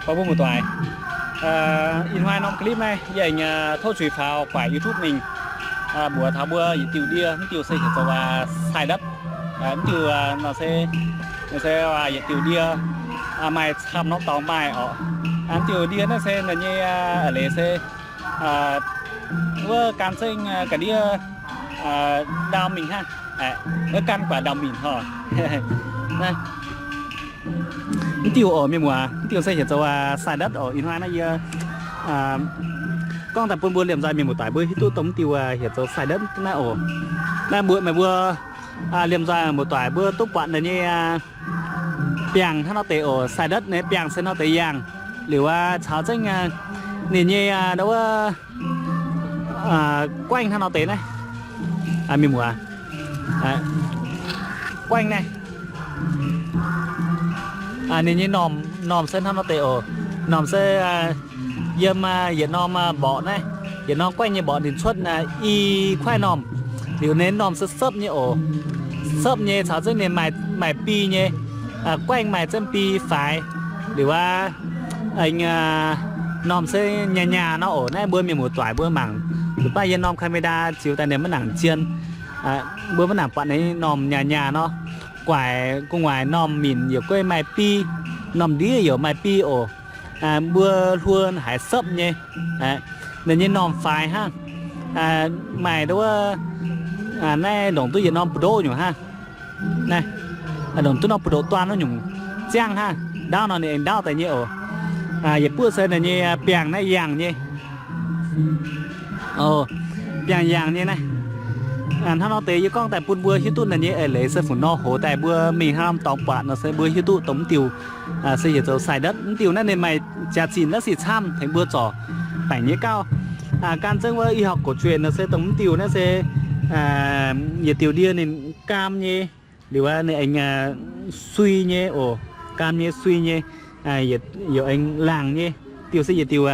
Baac mbuo muoz-doic, ih hnoi norm clip naaiv yie aengx tov zuiz faaux guaaic YouTube mingh, mbuox taux mbuo yietc diuh ndie, mv diuh se heuc zoux sai ndetv. Mv diuh nor se, se yietc diuh ndie maaih camv norm dorngx maaih oc. Mv diuh ndie naaiv se ninh nyei eix leiz se wuov gan zengv ga'ndiev ndau mingh hnangv, wuov gan guaaic ndau mingh hor. Mv diuh oc mienh muoz, mv diuh se heuc zoux sai ndetv oc. Ih hnoi naaiv yie gorngv daaih bun mbuo liemh nzoih mienh muoz-doic mbuo hiuv duqv dongh mv diuh heuc zoux sai ndetv naaiv oc. Naaiv mbuo meih mbuo liemh nzoih muoz-doic mbuo duqv buatc ninh nyei biangh hnangv nor deix oc. Sai ndetv ninh biangh se nor deix yangh liuz aqv, caux zengv ninh nyei wuov guaengv hnangv nor deix naaiv, mienh muoz, guaengv naaiv. Ninh nyei normh, normh se hnangv nor deix oc. Normh se yiem yietc norm mborqc naaiv, yietc norm guaengv nyei mborqc ninh cuotv i kuaaiv normh. Liuz ninh normh se sepv nyei oc. Sepv nyei caux zengv ninh maaih, maaih bi nyei, guaengv maaih zengv bi faix. Liuz aqv, aengx normh se nyaah nyaah nor oc. Naaiv mbuo mienh muoz-doic mbuo mangc, zuqc baav yie norm camera ziux daaih ninh maiv nangc zien. Mbuo maiv nangc buatc ninh normh nyaah nyaah nor. Gu'nguaaic, gu'nguaaic normh minc yaac guei maaih bi, normh ndiev yaac maaih bi oc. Mbuo hluo haiz sepv nyei. Ninh nyei normh faix hnangv. Maaih ndongc wuov, naaiv ndongc duqv yietc norm buoz-ndoqv nyungc hnangv. Naaiv ndongc duqv norm buoz-ndoqv duan wuov nyungc ziangv hnangv. Ndaauv nor ninh aengx ndaauv daaih nyei oc. Yietc buoqv se ninh nyei biangh naaiv yangh nyei. Biangh yangh nyei naaiv. Hnangv nor deix yie gorngv daaih bun mbuo hiuv duqv ninh nyei eix leiz se fungc nor, hoz daaih mbuo mingh hnangv norm dorngx buatc nor se mbuo hiuv duqv dongh mv diuh se heuc zoux sai ndetv. Mv diuh naaiv ninh maaih jaax-zinh naaiv sic camv tengx mbuo zorc baengc nyei gauh. Gan zengv wuov y học cổ truyền nor se dongh mv diuh naaiv se yietc diuh ndie ninh gaam nyei. Liuz aqv, ninh aengx sui nyei oc. Gaam nyei, sui nyei. Yietc, yietc aengx laangc nyei. Diuh se yietc diuh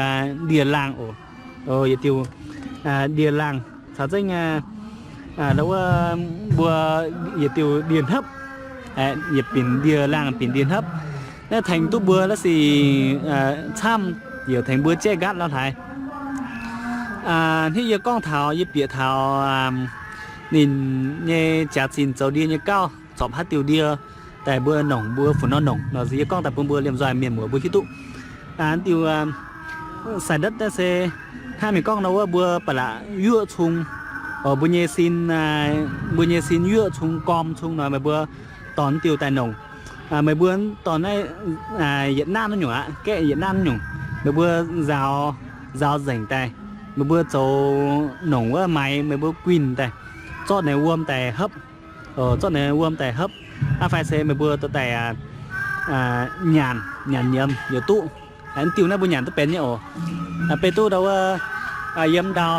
ndie-laangh oc. Yietc diuh ndie-laangh caux zengv wuov mbuo yietc diuh ndie-hnopv. Yietc binc ndie-laangh, binc ndie-hnopv. Naaiv tengx duqv mbuo naaiv sic camv, yaac tengx mbuo jaiv nqaatv lorh haaix. Hnangv yie gorngv taux, yie bieqc taux ninh nyei jaax-zinh zoux ndie nyei gauh zorpc haaix diuh ndie daaih mbuo nongc, mbuo fungc nor nongc nor, yie gorngv daaih bun mbuo liemh nzoih mienh muoz mbuo hiuv duqv. Diuh sai ndetv naaiv se hnangv mingh gorngv nor wuov, mbuo ba'laqc yuoqv cung, mbuo nyei sin, mbuo nyei sin yuoqv cung, gorm cung nor, meih mbuo dorh diuh daaih nongc. Meih mbuo dorh naaiv yietc nanv wuov nyungc aqv, gaeqv yietc nanv wuov nyungc, meih mbuo nzaaux, nzaaux nzengc daaih. Meih mbuo zoux nongc wuov maix, meih mbuo guinh daaih, zorqv naaiv wuom daaih hopv. Zorqv naaiv wuom daaih hopv aqv fai se meih mbuo dorh daaih nyanc, nyanc nyiemz yaac duqv. Diuh naaiv mbuo nyanc duqv benx nyei oc. Beiv duqv ndau wuov, yiem ndau,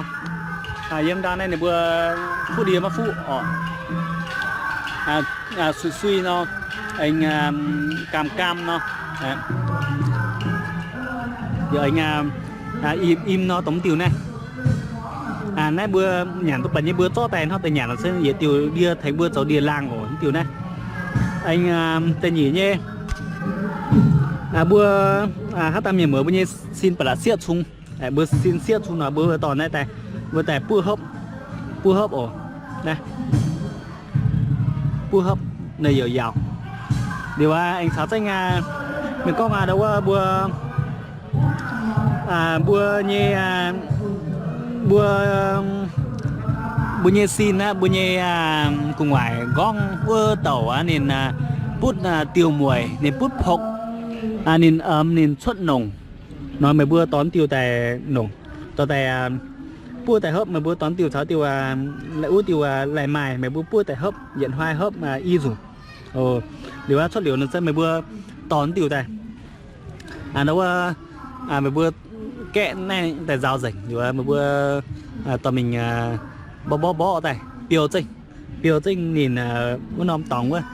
yiem ndau naaiv ninh mbuo fuqv ndie maiv fuqv oc. Sui sui nor, aengx gaam gaam nor, yaac aengx im im nor, dongh diuh naaiv. Naaiv mbuo nyanc duqv benx nyei, mbuo zorqv daaih hnangv deix nyanc se yietc diuh ndie tengx mbuo zoux ndie-laangh oc, diuh naaiv. Aengx da'nyeic nyei, mbuo haaix dauh mienh muoz mbuo nyei sin ba'laqc sieqv cung, mbuo sin sieqv cung nor, mbuo dorh naaiv daaih, mbuo daaih buov hopv, buov hopv oc. Buov hopv, ninh yaac yaauc. Liuz aqv, aengx caux zengv aqv, mienh gorngv aqv, ndau wuov mbuo, mbuo nyei, mbuo, mbuo nyei sin aqv, mbuo nyei gu'nguaaic nqorngv wuov douc aqv, ninh butv diuh mueic, ninh butv pokv, ninh emx, ninh cuotv nongc. Nor meih mbuo dorh diuh daaih nongc, dorh daaih buov daaih hopv. Meih mbuo dorh diuh caux diuh, wuov diuh lai-maaih, meih mbuo buov daaih hopv, yietc hnoi hopv i nzunc. Liuz aqv, cuotv liuz nor se meih mbuo dorh diuh daaih, ndau wuov, meih mbuo gaeqv naaiv daaih nzaaux nzengc. Liuz aqv, meih mbuo dorh mingh mborqv mborqv mborqv daaih biou zengv, biou zengv ninh wuov norm dorngx wuov,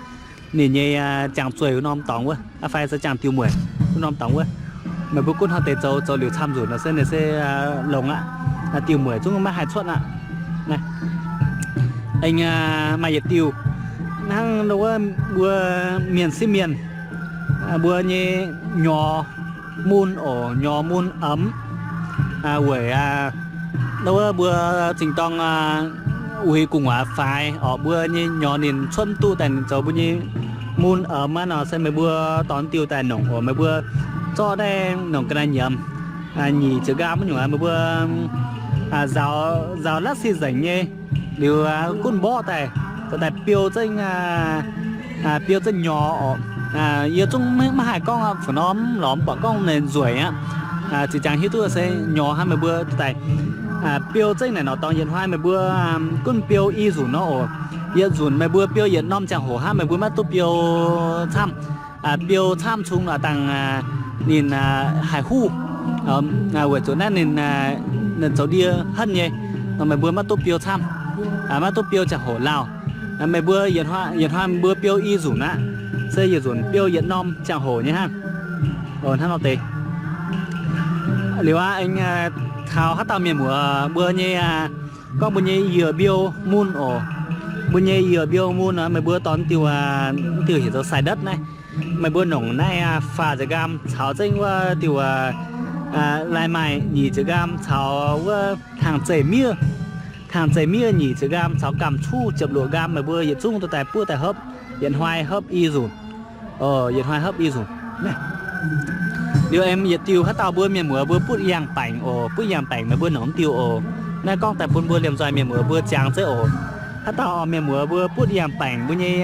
ninh nyei ziangh zueih wuov norm dorngx wuov, aqv fai se ziangh diuh mueic wuov norm dorngx wuov. Meih mbuo gunv hnangv deix zoux, zoux liuz camv nzunc nor se ninh se longx aqv. Diuh mueic zungv maiv haih cuotv aqv. Aengx maaih yietc diuh hnangv wuov mbuo mienh sieqv mienh, mbuo nyei nyorx, mun oc, nyorx mun emx. Weic wuov mbuo zingh dorng uix gu'nguaaz faix orqc, mbuo nyei nyorx ninh cuotv duqv daaih ninh zoux mbuo nyei mun emx aqv nor se meih mbuo dorh diuh daaih nongc oc. Meih mbuo zorqv naaiv nongc ga'naaiv nyiemz nyic ziepc nqaam wuov nyungc aqv, meih mbuo nzaaux, nzaaux latv si nzengc nyei, liuz gunv mborqv daaih, zoux daaih biou zengv, biou zengv nyorx oc. Yie zungv maiv haih gorngv aqv, fu norm lorz mv buatc gorngv ninh nzueic aqv. Ziqc jangx hiuv duqv se nyorx hnangv, meih mbuo daaih biou zengv naaic nor dorngx yietc hnoi meih mbuo gunv biou i nzunc nor oc. Yietc nzunc meih mbuo biou yietc norm ziangh hoc hnangv, meih mbuo maiv duqv biou camv. Biou camv cung dangh ninh haih huv, weic zuqc naaiv ninh zoux ndie henv nyei. Nor meih mbuo maiv duqv biou camv, maiv duqv biou ziangh hoc lauh. Meih mbuo yietc hnoi meih mbuo biou i nzunc aqv, se yietc nzunc biou yietc norm ziangh hoc nyei hnangv. Hnangv nor deix. Liuz aqv, aengx taux haaix dauh mienh muoz mbuo nyei, gorngv mbuo nyei yiec mbiouh mun oc. Mbuo nyei yiec mbiouh mun nor meih mbuo dorh diuh, diuh heuc zoux sai ndetv naaiv. Meih mbuo nongc naaiv faah ziepc nqaam caux zengv wuov diuh lai maaih nyic ziepc nqaam caux wuov htangx zeih miev, htangx zeih miev nyic ziepc nqaam caux gamh cuv ziepc luoqc nqaam, meih mbuo yietc zungv dorh daaih buov daaih hopv, yietc hnoi hopv i nzunc. Yietc hnoi hopv i nzunc. Liuz aengx yietc diuh haaix dauh mbuo mienh muoz mbuo butv yangh baengc oc, butv yangh baengc meih mbuo nongc diuh oc. Naaiv gorngv daaih bun mbuo liemh nzoih mienh muoz mbuo jangx zeiv oc. Haaix dauh mienh muoz mbuo butv yangh baengc mbuo nyei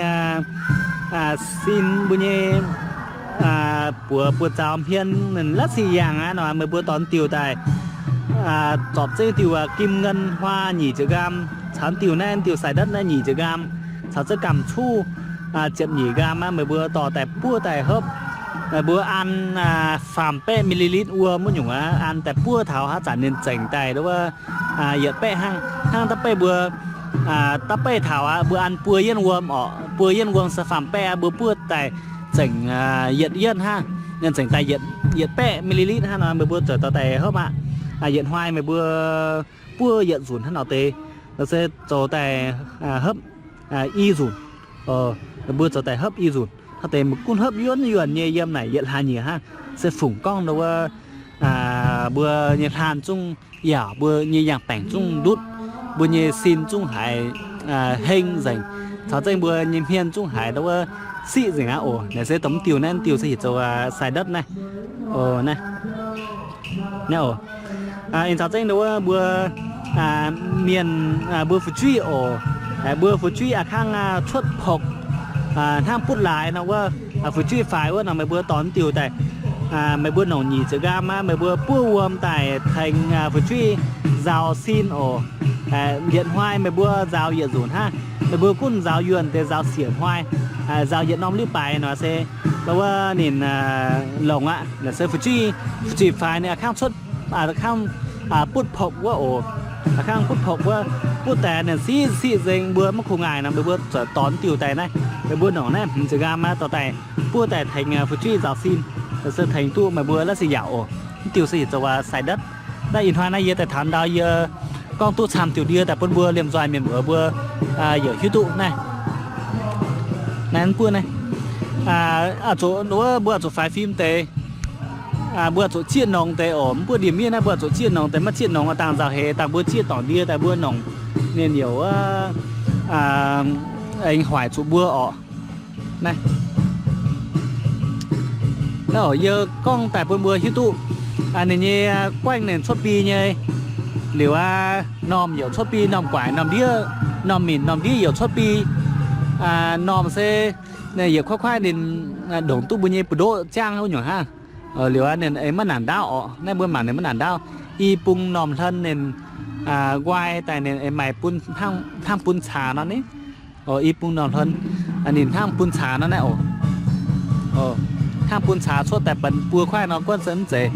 sin, mbuo nyei buoz buoz-zaux hmien latv si yangh aqv nor, meih mbuo dorh diuh daaih zorpc zengv diuh kim ngân hoa nyic ziepc nqaam, caux diuh naaiv diuh sai ndetv naaiv nyic ziepc nqaam, caux zengv gamh cuv ziepc nyeic nqaam aqv, meih mbuo dorh daaih buov daaih hopv. Meih mbuo an faam baeqv millilitr wuom wuov nyungc aqv, an daaih buov taux haaix zanc ninh zengc daaih wuov yietc baeqv hnangv. Hnangv da'beiv mbuo, da'beiv taux aqv, mbuo an buo yienv wuom oc, buo yienv wuom se faam baeqv aqv, mbuo buov daaih zengc yietc yienv hnangv, ninh zengc daaih yietc baeqv millilitr hnangv nor, meih mbuo zueiz dorh daaih hopv aqv. Yietc hnoi meih mbuo buov yietc nzunc hnangv nor deix, nor se zoux daaih hopv i nzunc. Meih mbuo zoux daaih hopv i nzunc hnangv deix, meih gunv hopv yuonv yuonc nyei yiem naaic yietc hlaax nyieqc hnangv, se fungc gorngv nduov wuov mbuo nyei hlaan zungv yaauc, mbuo nyei yangh baengc zungv ndutv, mbuo nyei sin zungv haiz heng nzengc, caux zengv mbuo nyei hmien zungv haiz nduov wuov siqv nzengc aqv oc. Naaiv se dongh diuh naaiv, diuh se heuc zoux sai ndetv naaiv. Naaiv oc. Ih caux zengv nduov wuov mbuo mienh, mbuo fu'jueiv oc, mbuo fu'jueiv a'kangv cuotv pokv hnangv butv laaix nor wuov, fu'jueiv faix wuov nor meih mbuo dorh diuh daaih, meih mbuo nongc nyic ziepc nqaam aqv, meih mbuo buov wuom daaih tengx fu'jueiv nzaaux sin oc. Yietc hnoi meih mbuo nzaaux yietc nzunc hnangv, meih mbuo gunv nzaaux yuonh deix nzaaux siec hnoi, nzaaux yietc norm liuz baaix nor se wuov ninh longc aqv. Naaiv se fu'jueiv, fu'jueiv faix ninh a'kangv cuotv, a'kangv butv pokv wuov oc. A'kangv butv pokv wuov, butv daaih ninh siqv siqv nzengc, mbuo maiv kungx ngaih nor, meih mbuo zueiz dorh diuh daaih naaiv, meih mbuo nongc naaiv hmz ziepc nqaam aqv, dorh daaih buov daaih tengx fu'jueiv nzaaux sin, se tengx duqv meih mbuo la'sic yaauc oc. Diuh se heuc zoux sai ndetv. Naaiv ih hnoi naaiv yie daaih taux ndau yie gorngv duqv camv diuh ndie daaih bun mbuo liemh nzoih mienh muoz mbuo yaac hiuv duqv naaiv. Naaiv mv buov naaiv, zuqc wuov mbuo zuqc faix fim deix, mbuo zuqc zieqv nongx deix oc. Mv buov ndie-miev naaiv mbuo zuqc zieqv nongx deix, maiv zieqv nongx dangh nzauh heix dangh mbuo zieqv dorngc ndie daaih mbuo nongc, ninh youc aengx hoic zuqc mbuo oc. Naaiv, naaiv oc, yie gorngv daaih bun mbuo hiuv duqv ninh nyei guaengv ninh cuotv bi nyei. Liuz aqv, normh youc cuotv bi, normh guaaic, normh ndiev, normh minc, normh ndiev youc cuotv bi. Normh se yietc kuaaiv kuaaiv ninh ndongc duqv mbuo nyei buoz-ndoqv ziangv wuov nyungc hnangv. Liuz aqv, ninh aengx maiv naanc ndaauv oc. Naaiv mbuo mangc ninh maiv naanc ndaauv. I bung normh hlen ninh nquai daaih ninh aengx maaih hnangv bun caax nor ni. I bung normh hlen ninh hnangv bun caax nor naaiv oc. Hnangv bun caax cuotv daaih banx buo kuaaiv nor, guonv se mv zeiz,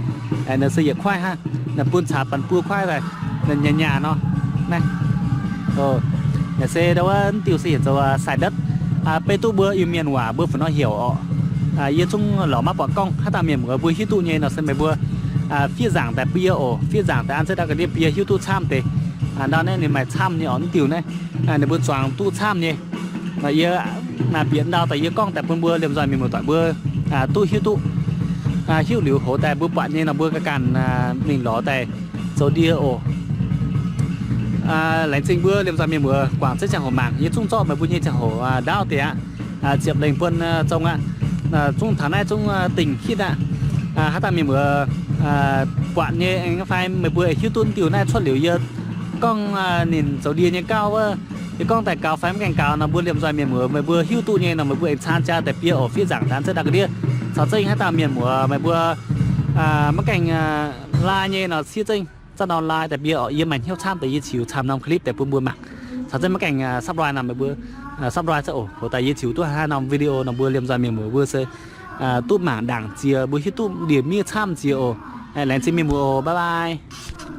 naaiv se yietc kuaaiv hnangv. Naaiv bun caax banx buo kuaaiv daaih, naaiv nyaah nyaah nor. Naaiv, naaiv se wuov diuh se heuc zoux sai ndetv. Beiv duqv mbuo Iu-Mienh waac mbuo fungc nor heuc oc. Yie zungv lorz maiv buatc gorngv, haaix dauh mienh muoz mbuo hiuv duqv nyei nor se meih mbuo fiev nzaangc daaih bun yie oc. Fiev nzaangc daaih an zengv ndau ga'ndiev bun yie hiuv duqv camv deix. Ndau naaiv ninh maaih camv nyei oc, mv diuh naaiv ninh mbuo zuangx duqv camv nyei. Yie bieqc ndau daaih yie gorngv daaih bun mbuo liemh nzoih mienh muoz-doic mbuo duqv hiuv duqv. hiuv liuz hoz daaih mbuo buatc nyei nor mbuo ganh ganh mingh lorz daaih zoux ndie oc. Laengz zingh mbuo liemh nzoih mienh muoz guangc zengv ziangh hoc mangc. Yie zungv zorqv meih mbuo nyei ziangh hoc ndaauv deix aqv, ziepc lengh buonc zong aqv. Zungv taux naaiv zungv dingh hitv aqv. Haaix dauh mienh muoz buatc nyei aengx fai meih mbuo hiuv duqv diuh naaiv cuotv liuz yie gorngv ninh zoux ndie nyei gauh wuov, yie gorngv daaih gaux fai maiv gaengh gaux nor mbuo liemh nzoih mienh muoz meih mbuo hiuv duqv nyei nor meih mbuo aengx caan jaa daaih biei oc. Fiev nzaangc daan zengv da'ga'ndiev caux zengv haaix dauh mienh muoz meih mbuo maiv gaengh lai nyei nor siev zengv za'nor lai daaih biei oc. Yie maaih hnyouv camv deix yie ziux camv norm clip daaih bun mbuo mangc. Caux zengv maiv gaengh subscribe nor meih mbuo subscribe zengv oc. Hoz daaih yie ziux duqv haaix norm video nor mbuo liemh nzoih mienh muoz mbuo se duqv mangc ndaangc ziex, mbuo hiuv duqv ndie-miev camv ziex oc. Laengz zingh mienh muoz oc. Bye bye.